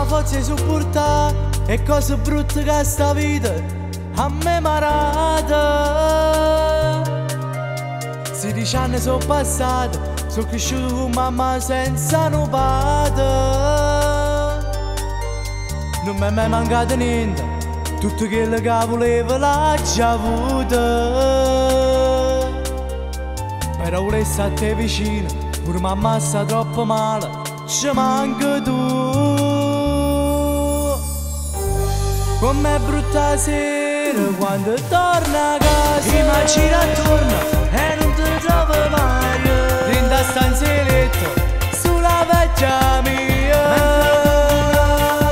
Forza 'e suppurtà 'E cose brutte che sta vita a me m'ha dato. 16 anni sono passati, sono cresciuto con mamma senza un padre. Non mi è mai mancato niente, tutto quello che volevo l'ho già avuto. Però volessi a te vicino, pure mamma sta troppo male, ci manca tu. Com'è brutta sera quando torna a casa, I' m'aggiro attorno e nun te trovo mai. Dint' 'a stanza 'e letto, sulla vecchia mia.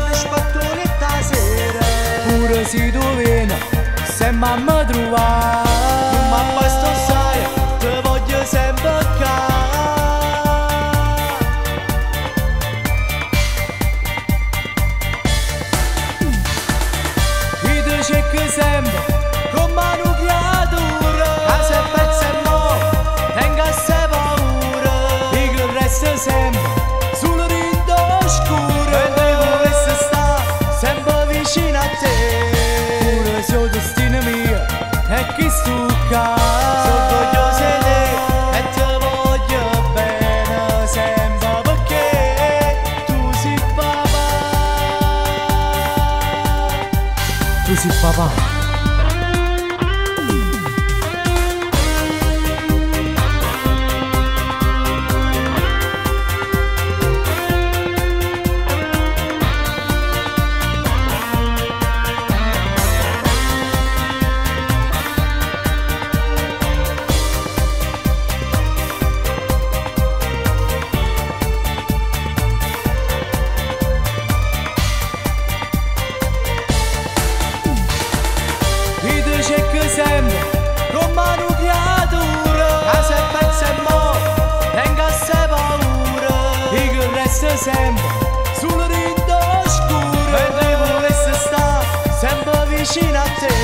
Te sbattone sera. Pure si tu vieni, se mamma trova. Nun m'abbasta 'o ssaje, te voglio sempre ccà. I' te cerco sempre come 'nu creatura. Ca se pensa e mo, tengo assai paura. I' che resto sempre solo dint' 'o scuro. Mentre volessi sta sempre vicino a te. Pure se 'o destino mio è chisto ccà. So' orgoglioso 'e te e te voglio bene sempre perché tu sei papà. Tu sei papà. I' te cerco sempre come 'nu creatura. Ca se pensa e mo, tengo assai paura. I' che resto sempre solo dint' 'o scuro. Mentre volessi sta sempre vicino a te.